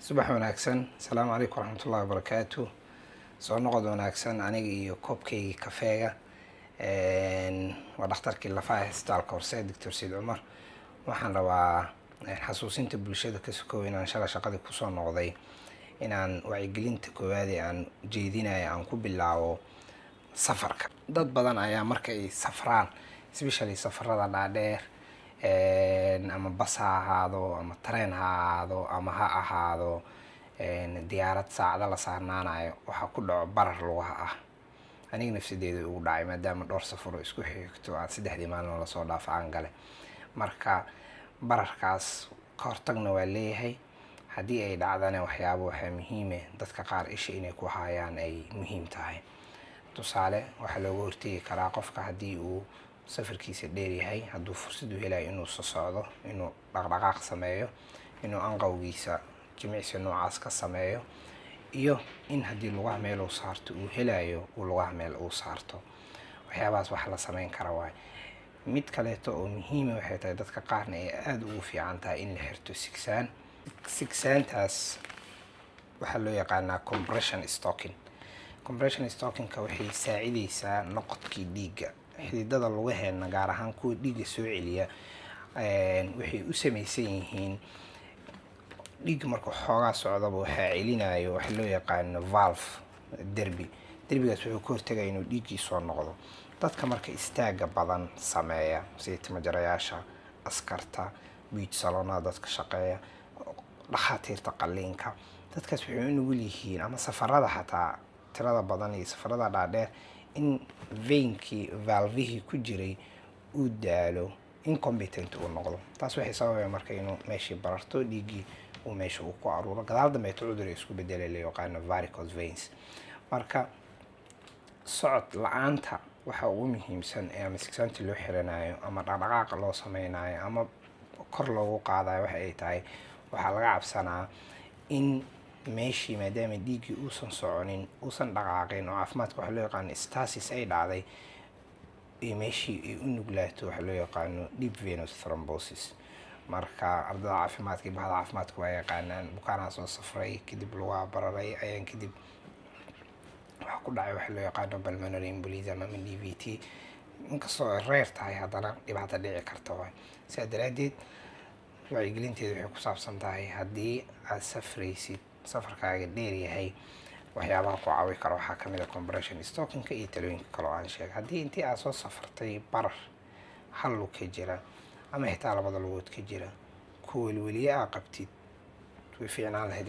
Subax wanaagsan. Asalaamu calaykum waraxmatullahi wabarakaatu. Soo noqod wanaagsan aniga iyo koobkaygii kafeega. Waa dhakhtarkii lafaha isbitaalka Horseed, Doctor Sayid Cumar. Waxaan rabaa xasuusinta bulshada ka sokow inaan shala shaqadii kusoo noqday, inaan wacyigelinta koowaad ee aan jeedinayo aan ku bilaabo safarka. Dad badan ayaa marka ay safraan, especially safarada dhaadheer, ama bas ha ahaado ama tareen ha ahaado ama ha ahaado diyaarad saacado la saarnaanayo, waxaa ku dhaco barar lugaha ah. Aniga nafsadeeda ugu dhacay, maadaama dhowr safar oo isku xigto aan 3dii maalin oo lasoo dhaafo aan galay. Marka bararkaas ka hortagna waa leeyahay. Haddii ay dhacdana, waxyaabo waxaa muhiime dadka qaar isha inay ku hayaan ay muhiim tahay. Tusaale, waxaa looga hortegi karaa qofka haddii uu safarkiisa dheer yahay, hadduu fursad u helayo inuu sosocdo, inuu dhaqdhaqaaq sameeyo, inuu anqawgiisa jimicsi noocaas ka sameeyo, iyo in haddii lugaha meel uu saarto uu helayo, uu lugaha meel uu saarto. Waxyaabahaas wax la sameyn kara waay. Mid kaleeto oo muhiima waxay tahay, dadka qaarna ay aada ugu fiican tahay, in la xirto sigsaan. Sigsaantaas waxaa loo yaqaanaa compression stocking. Compression stockingka waxay saacideysaa noqodkii dhiigga xididada lugaheena, gaar ahaan kuwa dhiigga soo celiya. Waxay u sameysan yihiin dhiigga markuu xoogaa socdaba waxaa celinayo waxa loo yaqaano valve, derbi. Derbigaas wuxuu ka hortagaya inuu dhiiggii soo noqdo. Dadka marka istaaga badan sameeya, sida timajarayaasha, askarta, beauty salonada dadka shaqeeya, dhakhaatiirta qalliinka, dadkaas waxay u nugul yihiin, ama safarada xataa tirada badan iyo safarada dhaadheer, in veinkii, valvihii ku jiray uu daalo, incompetent uu noqdo. Taas waxay sababaya marka inuu meeshii bararto, dhiiggii uu meesha uu ku aruuro, gadaal dambeeto cudur ay isku bedelay la yaqaano varicose veins. Marka socod la-aanta waxa ugu muhiimsan ee ama sigsaanta loo xiranayo ama dhaqdhaqaaqa loo sameynayo ama kor loogu qaadayo waxa ay tahay, waxaa laga cabsanaa in meeshii, maadaama dhiiggii uusan soconin, uusan dhaqaaqin, oo caafimaadka waxa loo yaqaano stasis ay dhacday iyo meeshii ay u nuglaato waxa loo yaqaano deep venous thrombosis. Marka ardada caafimaadka iyo bahda caafimaadka waa yaqaanaan. Bukaanaa soo safray, kadib lugaa bararay ayaan, kadib waxaa ku dhacay waxa loo yaqaano pulmonary embolism ama DVT. Inkastoo ay rare tahay, haddana dhibaata dhici karta waay. Sidaa daraaddeed wacyigelinteedu waxay ku saabsan tahay, haddii aad safraysid, safarkaaga dheer yahay, waxyaabaha ku caawi kara waxaa kamid a compression stockingka iyo talooyinka kale oo aan sheegay. Haddii intii aad soo safartay barar hal lug ka jira ama xitaa labada lugood ka jira, ku welweliye aa qabtid, way fiicnaan lahayd.